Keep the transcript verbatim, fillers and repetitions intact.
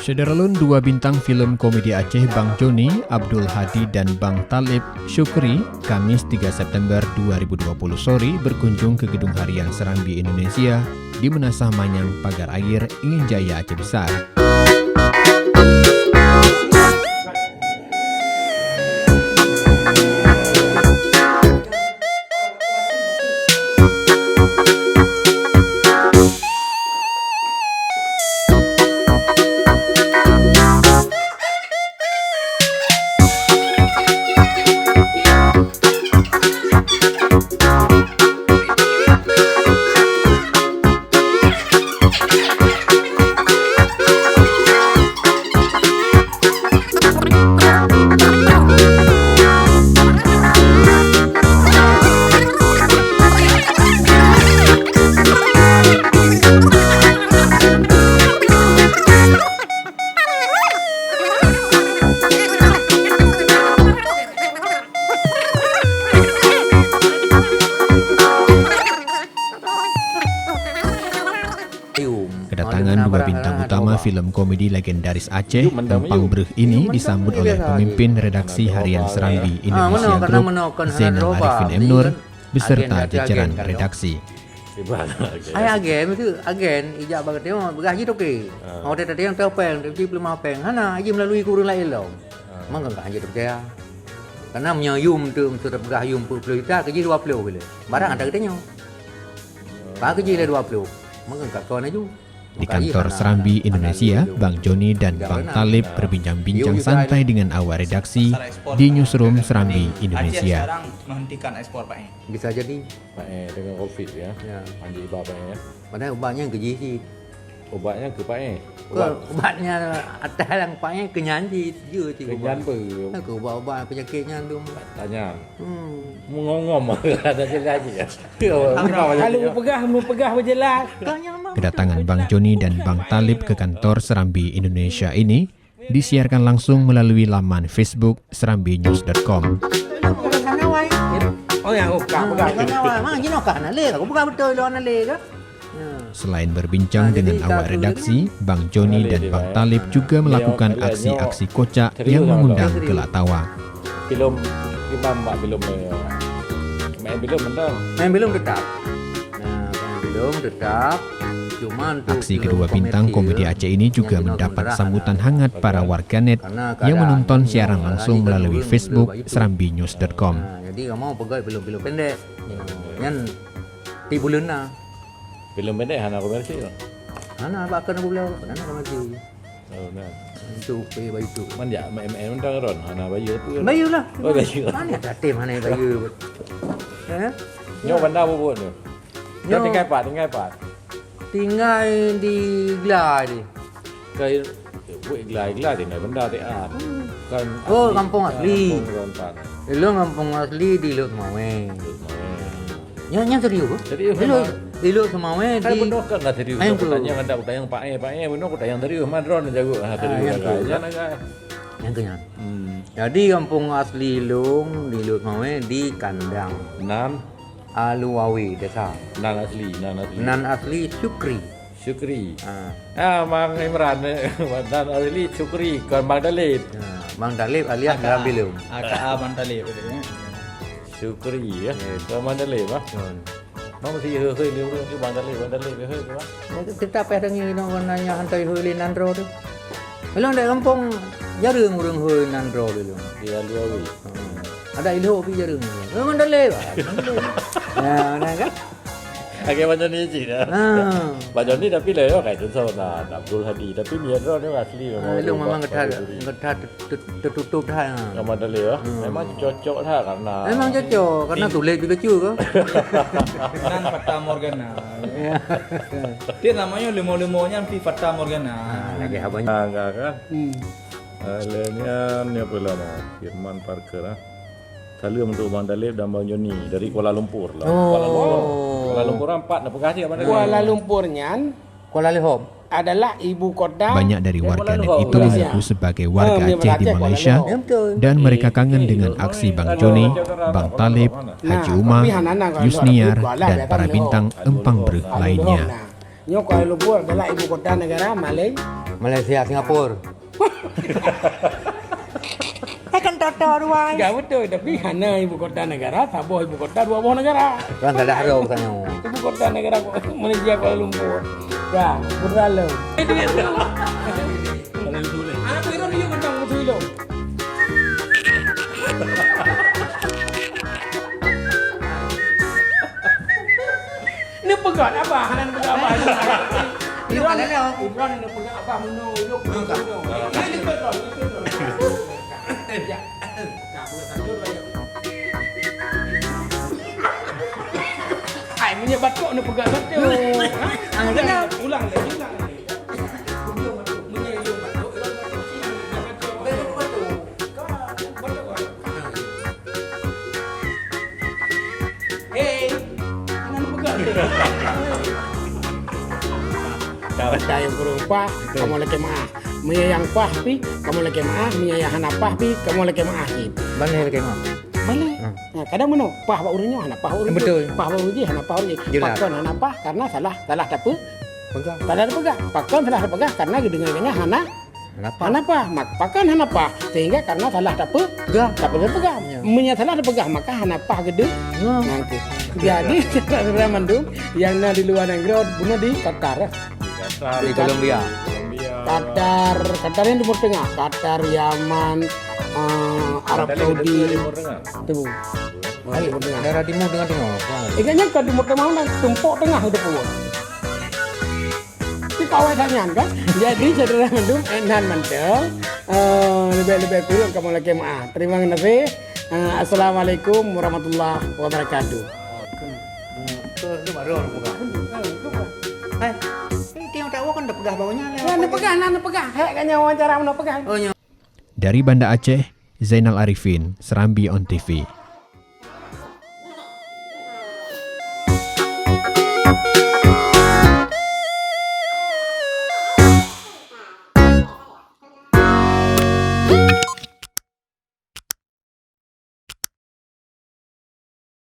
Syedara lôn, dua bintang film komedi Aceh, Bang Joni, Abdul Hadi, dan Bang Talib Syukri, Kamis tiga September dua ribu dua puluh sore berkunjung ke Gedung Harian Serambi Indonesia di Meunasah Manyang, Pagar Air, Irian Jaya, Aceh Besar. Kedatangan dua bintang utama film komedi legendaris Aceh, Empang Breuh ini disambut oleh pemimpin redaksi harian Serambi Indonesia Group, Zainal Arifin M Nur, beserta jajaran redaksi. Ai agen, meusti agen, ijak bak tengok, peugah jih toke. Ha. Watèe tateueng topeng, tapi peuleumah peng. Hana, jih meulalu keu ureueng laén lom. Ha. Maka ka hanjeuet teupeugah. Karena meunyoe yum tu, meusti tapeugah yum peuet ploh juta, keu jih dua ploh kilo. Barang ata geutanyoe. Ka keu jih lé dua ploh. Maka ka kon laju. Di kantor Serambi Indonesia, Bang Joni dan Bang Talib berbincang-bincang santai dengan awak redaksi di newsroom Serambi Indonesia. Aceh sekarang menghentikan ekspor, Pak, eh? Bisa jadi. Pak, eh, dengan covid ya. Ya. Panji Iba, Pak, eh, ya. Padahal ubatnya keu jih cit. Ubatnya keu Pak, eh. Keu ubatnya atas lang Pak, eh, keu nyan cit. Jeuet cit ubat. Keu nyan apa? Keu ubat-ubat penyakit nyan tu. Tanya. Hmm. Mengongom ada je lagi ya. Kalau peugah, meupeugah berjelas. Kedatangan Bang Joni dan Bang Talib ke kantor Serambi Indonesia ini disiarkan langsung melalui laman Facebook serambi news dot com. Oh ya, oh, peugah, peugah. Mana jinoe kah nak lé? Aku peugah betul lo nak lé ke? Selain berbincang dengan awak redaksi, Bang Joni dan Bang Talib juga melakukan aksi-aksi kocak yang mengundang gelak tawa. Belum, imam mak belum, eh, main belum, entah. Main belum tetap. Nah, main belum tetap. Aksi kedua bintang komedi Aceh ini juga mendapat sambutan hangat para warganet yang menonton siaran langsung melalui Facebook serambi news dot com. Nah, jadi kamu peugah belum, belum pendek. Nyan Tiep buleuen na. Filem pendek hana komersil. Hana, bak keuneuk buleuen, hana komersil. Oh, na. Untuk payah bayeue tu. Man jak M N undang ron, hana bayeue apa? Bayeue lah. Oh, bayeue. Mana ada tim hana bayeue. Eh? Nyoe banda bubuet tu. Nyoe. Nyoe tinggai pat, tinggai pat. Tinggai di Gla di. Kai buet Gla, Gla tinggai benda ti ah. Kan. Oh, asli. Kampung asli. Kampung ron pat. Ilong kampung asli di Lhokseumawe. Lhokseumawe. Nyan, nyan serius, ke? Serius memang. Di Lhokseumawe. Hai, di benar kan lah serius. Main aku tu. Tanya ngan dak, aku tanya Pak Eh, Pak Eh, benar aku tanya serius. Madron jago. Ah, serius. Nyan ke nyan. Hmm. Jadi kampung asli Ilong di Lhokseumawe di kandang. Nan? Aluwawi desa. Nan asli, nan asli. Nan asli Syukri. Syukri. Ah. Ah, Mang Imran, eh, Nan asli Syukri, kon Mang Dalib. Ah, Mang Dalib alias Aka, Ram Bilum. Aka Mang Dalib, eh. Syukri, ya. Yes. Kon Mang Dalib, ah. Kon. Mang mesti hei-hei ni urang tu Mang Dalib, Mang Dalib, hei tu, ah. Kita payah dengar ni orang nanya hantai hei lé Nandro tu. Kalau di kampung jarang orang hei Nandro dulu. Di Aluwawi. Hmm. Ada ilho pi jarang. Eh, Mang Dalib, ah. Nah, nah kan? Oke, Bang Joni cit dah. Ha. Bang Joni tapi lah ya, kayak tu sama Abdul Hadi. Tapi Mia Drone ni asli memang. Ah, lu memang ketat, ketat ter-, ter-, tertutup dah. Sama Dalil ya. Hmm. Memang cocok lah karena. Memang cocok karena tulis juga cuy ke. Nan Fata Morgana. Ya. Dia namanya limo-limo nyan pi Fata Morgana. Ah, lagi abang. Ah, enggak kan? Hmm. Alenya ni apa lama? Firman Parker ah. Salam untuk Bang Dalib dan Bang Joni dari Kuala Lumpur lah. Oh. Kuala Lumpur. Kuala Lumpur empat nak peugah dia Bang Dalib. Kuala Lumpur nyan Kuala Lumpur adalah ibu kota. Banyak dari warganet itu mengaku sebagai warga Aceh di Malaysia dan mereka kangen dengan aksi Bang Joni, Bang Talib, Haji Umar, Yusniar dan para bintang Empang Breuh lainnya. Nyoe Kuala Lumpur adalah ibu kota negara Malay-, Malaysia, Singapura. Takkan Toto dua. Enggak betul, tapi hana ibu kota negara, saboh ibu kota, dua boh negara. Kan salah roh katanya. Ibu kota negara Malaysia, Kuala Lumpur. Ya, Kuala Lumpur. Anak Iron dia macam musuh itu. Neupeugah abah, hana neupeugah abah. Iron, Iron neupeugah abah meunoe, yuk, meunoe. Ini betul, ini betul. Ya. Hai, meunyoe batuk neupeugah batuk. Ah, ulang lagi, ulang lagi. Hei, jangan pegang. Tahu. Ada yang kurang pah, kamoe lakèe meu'ah. Meunyoe nyang pah pih, kamoe lakèe meu'ah. Meunyoe nyang hana pah pih, kamoe lakèe meu'ah cit. Bang lakèe meu'ah. Bang. Hmm. Nah, kadang meunoe, pah bak ureueng nyoe, hana pah ureueng nyoe. Betul. Pah bak ureueng jih, hana pah ureueng jih. Jelas. Pakon hana pah, karena salah, salah tape-, Pegang. Salah tapeugah. Pakon salah tapeugah, karena geudeungoe geuh nyan hana Hana pah. Hana pah. Mak-, pakon hana pah? Sehingga karena salah tapeugah. Tapeugah. Ya. Meunyoe salah tapeugah, maka hana pah geude-, Ya. nangku. Jadi, saudara mandum yang na di luar negeri, bunoe di Qatar. Di Qatar. Di Colombia. Colombia. Qatar, Qatar yang Timur Tengah. Qatar, Yaman, eh, Arab Qatar yang Saudi. Timur Tengah. Tu. Oh, Timur Tengah. Daerah timur, tengah, tengah. Ingatnya ke Timur Tengah, tumpok tengah udah keluar. Di kawai tanyan kan. Jadi, saudara mandum, eh, nan mantong, eh, leubeh-leubeh kureueng kamoe lakèe meu'ah. Terima kasih. Eh, assalamualaikum warahmatullahi wabarakatuh. Hai, eh, tiang tahu kan dah peugah bawah nyan. Ya, neupeugah, nah, neupeugah. Hek kan nyawa wawancara neupeugah. Oh, nyo. Dari Banda Aceh, Zainal Arifin, Serambi on T V.